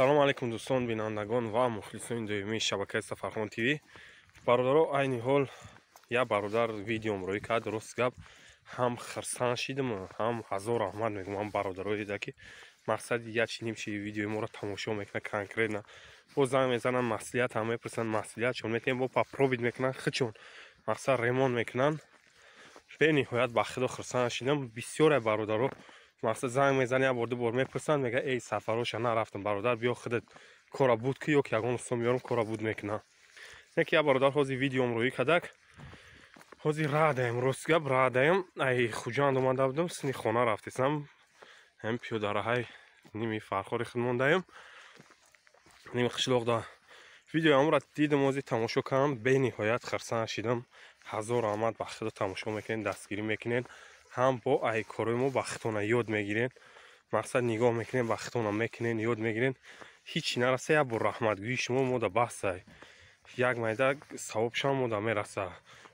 Салому алайкум, дӯстон, бинандагон ва мухлисони доимии шабакаи Сафархон ТВ. Бародаро, айни ҳол як бародар видеом рӯй кард. Рост гап, ҳам хирсан шидам, ҳам ҳазор раҳмат мегӯям ҳам бародарое ки мақсади як чи ним чи видеои моро тамошо мекунад конкретно. Бо занг мезананд, маслиҳат ҳам мепурсанд, маслиҳатшон метиҳем, бо попробовать мекунанд, худшон мақсад ремонт мекунанд. Бениҳоят ба худо хирсан шидам. Бисёре бародаро мақсад занг мезанад, як бор, ду бор мепурсанд, мега: «Эй, сафароша нарафтам, бародар, биё худат кора буд ки ё ки ягон усто меёрам, кора буд мекунам». Не ки як бародар ҳозир видеом рӯӣ кардак. Ҳозир радаем, рост гап, радаем. Ай Хуҷанд омада будам, сини хона рафтесам, ҳам пиёдараҳай ними Фархори худ мондаем, ними қишлоқда. Видеоамро дидам, ҳозир тамошо кардам, бениҳоят хирсан шидам. Ҳазор раҳмат ба худо, тамошо мекунед, дастгирӣ мекунед, ҳам бо ай корои мо ба худтона ёд мегирен. Мақсад нигоҳ мекунед, ба худтона мекунен, ёд мегирен. Ҳичи нараса, як бор раҳматгӯии шумо мода басай, як майда савобшам мода мераса.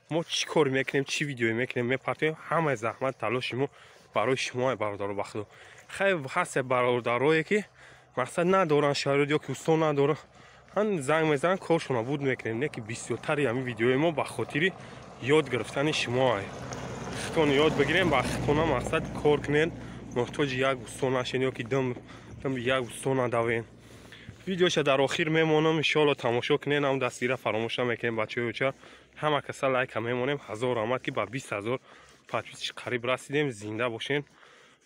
Мо чӣ кор мекунем, чӣ видеое мекунем, мепартоем, ҳамаи заҳмат талоши мо барои шумо, бародаро. Ба худо, хайр, ҳаст бародарое ки мақсад надоранд шароит ё ки усто надоранд, ҳан занг мезананд, коршона буд мекунем. Не ки бисёртари ҳамин видеои мо ба хотири ёд гирифтани шумоа, худтон ёд бигирем, ба худтона мақсад кор кунен, муҳтоҷи як усто нашен ё ки дум як усто надавен. Видеоша дар охир мемонам, иншоалло тамошо кунен, ҳам дастгира фаромӯш намекунем. Бачаҳои оча, ҳама каса лайка мемонем. Ҳазор раҳмат, ки ба 20 000 подписчик қариб расидем. Зинда бошен,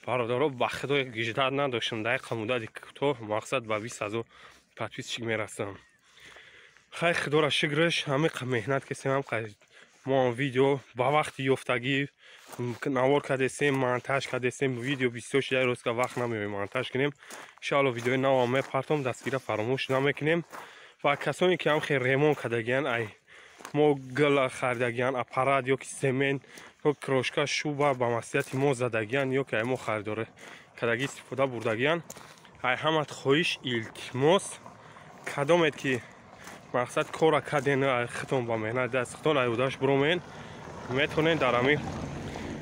бародаро. Ба худо, гиждат надоштам, дақиқа муддати кӯтоҳ мақсад ба 20 000 подписчик мерасам. Хай, худоро шукраш, ҳамиқа меҳнат кесем, ҳам мо видео ба вақти ёфтагӣ навор кардесем, монтаж кардесем. Видео бисёр шуда, ростка вақт намеёбем монтаж кунем. Иншоалло, видеои навам мепартом, дастгира фаромӯш намекунем. Ва касоне ки ҳам хел ремонт кардагиян, ай мо гила харидагиян, аппарат ё ки семент ё крошка, шуба ба маслиҳати мо задагиян ё ки ай мо харидор кардагӣ истифода бурдагиян, ай ҳамат хоҳиш, илтимос, кадомед ки мақсад кора карден, худтон ба меҳнат даст худтон ай удаш биромен, метавонед дар ҳамин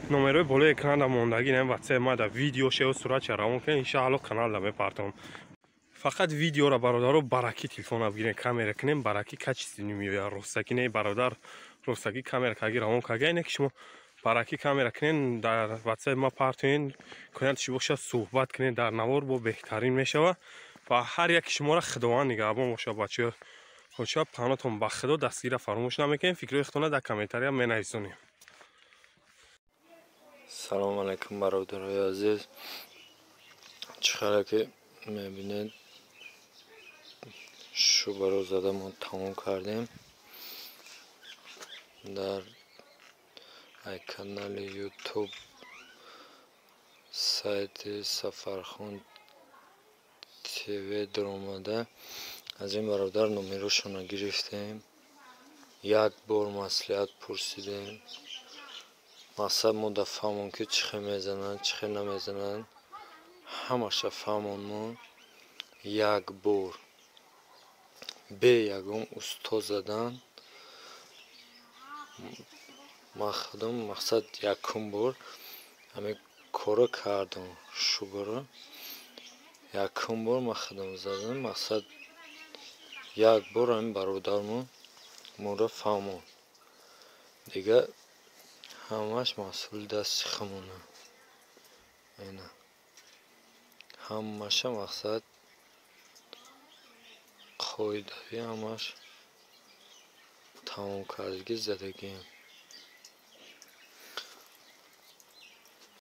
номерои болои экран да мондагӣ, нами ватсап ма, да видеошео суратша равон кунед. Иншаалло, каналда мепартом. Фақат видеоро, бародаро, бараки телефона бигирен, камера кунем, бараки качественный меояд. Ростакӣ не, бародар, ростакӣ камера каги равон кага, ине ки шумо бараки камера кунен, дар ватсапи ма партоен, кунятши бошад, суҳбат кунед дар навор, бо беҳтарин мешавад. Ва ҳар яки шуморо Худованд нигаҳбон бошад. Бачаҳо, хоча паҳнотон ба худо, дастгира фаромӯш намекунем. Фикрҳои худтона дар комментария менависонем. Салому алайкум, бародарои азиз. Чӣ хеле ки мебинед, шубаро зада мо тамом кардем. Дар ай канали Ютуб, сайти Сафархон ТВ даромада, аз ин бародар номерошонро гирифтем, як бор маслиҳат пурсидем. Мақсад мо да фаҳмон, ки чӣ хел мезананд, чӣ хел намезананд, ҳамаша фаҳмон. Мо як бор бе ягон усто задан, ман худам мақсад якум бор ҳамин корро кардам. Шубаро якум бор ман худам задам. Мақсад як бор ҳамин бародармо моро фаҳмон, дигар ҳамаш масъули дасти худмона. Ина ҳамаша мақсад қоидавӣ ҳамаш тамом кардагӣ, задагием.